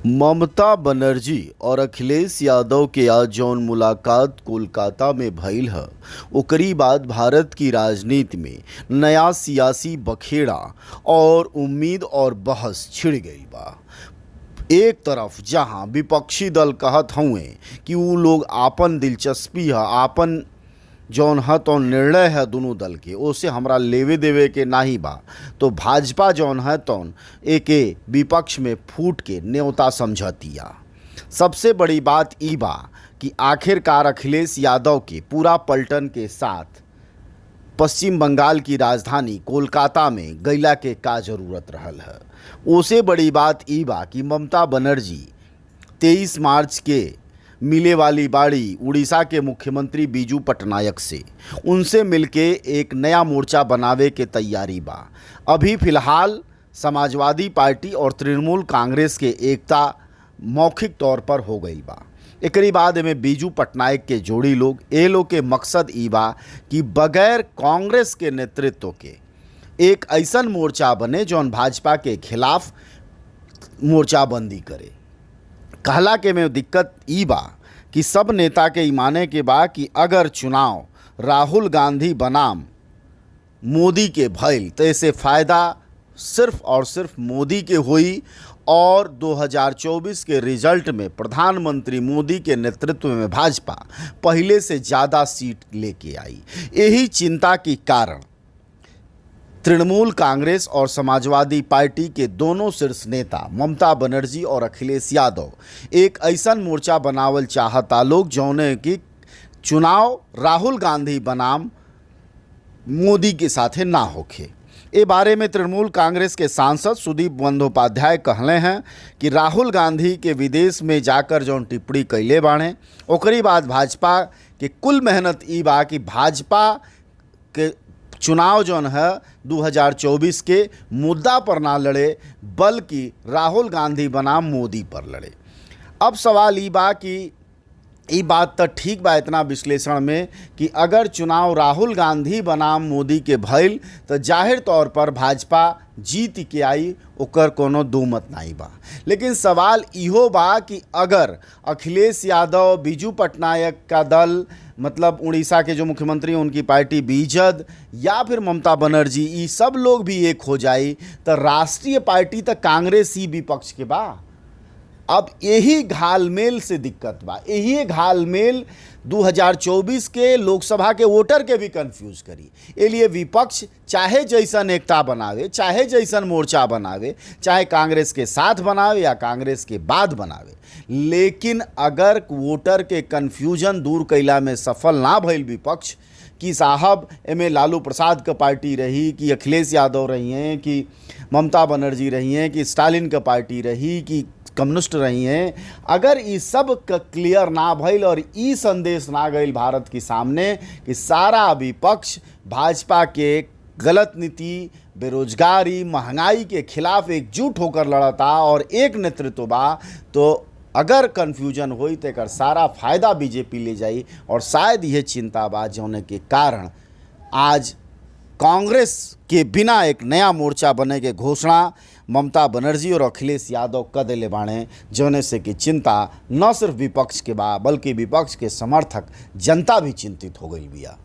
ममता बनर्जी और अखिलेश यादव के आज जौन मुलाकात कोलकाता में भईल ह, ओकरी बाद भारत की राजनीति में नया सियासी बखेड़ा और उम्मीद और बहस छिड़ गईल बा। एक तरफ जहां विपक्षी दल कहत हउवे कि उ लोग आपन दिलचस्पी ह, आपन जौन ह तौन निर्णय है दुनू दल के, ओसे हमरा लेवे देवे के नाही बा, तो भाजपा जौन है तौन एके विपक्ष में फूट के न्योता समझतिया। सबसे बड़ी बात ई बा कि आखिरकार अखिलेश यादव के पूरा पलटन के साथ पश्चिम बंगाल की राजधानी कोलकाता में गईला के का जरूरत रहल है। ओसे बड़ी बात ई बा कि ममता बनर्जी 23 मार्च के मिले वाली बाड़ी उड़ीसा के मुख्यमंत्री बीजू पटनायक से, उनसे मिलके एक नया मोर्चा बनावे के तैयारी बा। अभी फ़िलहाल समाजवादी पार्टी और तृणमूल कांग्रेस के एकता मौखिक तौर पर हो गई बा। एकरी बाद में बीजू पटनायक के जोड़ी लोग, ए लोग के मकसद ई बा कि बगैर कांग्रेस के नेतृत्व के एक ऐसन मोर्चा बने जौन भाजपा के खिलाफ मोर्चाबंदी करे। कहला के में दिक्कत ई बा कि सब नेता के ई माने के बा कि अगर चुनाव राहुल गांधी बनाम मोदी के भइल तो ऐसे फ़ायदा सिर्फ और सिर्फ मोदी के होई और 2024 के रिजल्ट में प्रधानमंत्री मोदी के नेतृत्व में भाजपा पहले से ज़्यादा सीट लेके आई। यही चिंता के कारण तृणमूल कांग्रेस और समाजवादी पार्टी के दोनों शीर्ष नेता ममता बनर्जी और अखिलेश यादव एक ऐसन मोर्चा बनावल चाहता लोग जौने कि चुनाव राहुल गांधी बनाम मोदी के साथे ना होखे। ए बारे में तृणमूल कांग्रेस के सांसद सुदीप बंदोपाध्याय कहले हैं कि राहुल गांधी के विदेश में जाकर जौन टिप्पणी कैले बाड़े, ओकरी बाद भाजपा के कुल मेहनत ई बा कि भाजपा के चुनाव जौन है 2024 के मुद्दा पर ना लड़े, बल्कि राहुल गांधी बनाम मोदी पर लड़े। अब सवाल ई बा कि ई बात तो ठीक बा इतना विश्लेषण में कि अगर चुनाव राहुल गांधी बनाम मोदी के भइल तो जाहिर तौर पर भाजपा जीत के आई, ओकर कोनो दो मत नहीं बा। लेकिन सवाल इहो बा कि अगर अखिलेश यादव, बीजू पटनायक का दल, मतलब उड़ीसा के जो मुख्यमंत्री हैं उनकी पार्टी बीजद, या फिर ममता बनर्जी, ई सब लोग भी एक हो जाई तो राष्ट्रीय पार्टी तो कांग्रेस ही विपक्ष के बा। अब यही घालमेल से दिक्कत बा, यही घालमेल 2024 के लोकसभा के वोटर के भी कंफ्यूज करी। ए लिए विपक्ष चाहे जैसन एकता बनावे, चाहे जैसन मोर्चा बनावे, चाहे कांग्रेस के साथ बनावे या कांग्रेस के बाद बनावे, लेकिन अगर वोटर के कंफ्यूजन दूर कैला में सफल ना भइल विपक्ष कि साहब एमे लालू प्रसाद का पार्टी रही कि अखिलेश यादव रही हैं कि ममता बनर्जी रही हैं कि स्टालिन का पार्टी रही कि कम्युनिस्ट रही हैं, अगर ई सब क्लियर ना भइल और ई संदेश ना गइल भारत के सामने कि सारा विपक्ष भाजपा के गलत नीति, बेरोजगारी, महंगाई के खिलाफ एकजुट होकर लड़ता और एक नेतृत्व बा, तो अगर कन्फ्यूजन होई तो एकर सारा फायदा बीजेपी ले जाई। और शायद यह चिंता बा जौने के कारण आज कांग्रेस के बिना एक नया मोर्चा बने के घोषणा ममता बनर्जी और अखिलेश यादव क देले बाड़े, जौने से कि चिंता न सिर्फ विपक्ष के बा बल्कि विपक्ष के समर्थक जनता भी चिंतित हो गई बिया।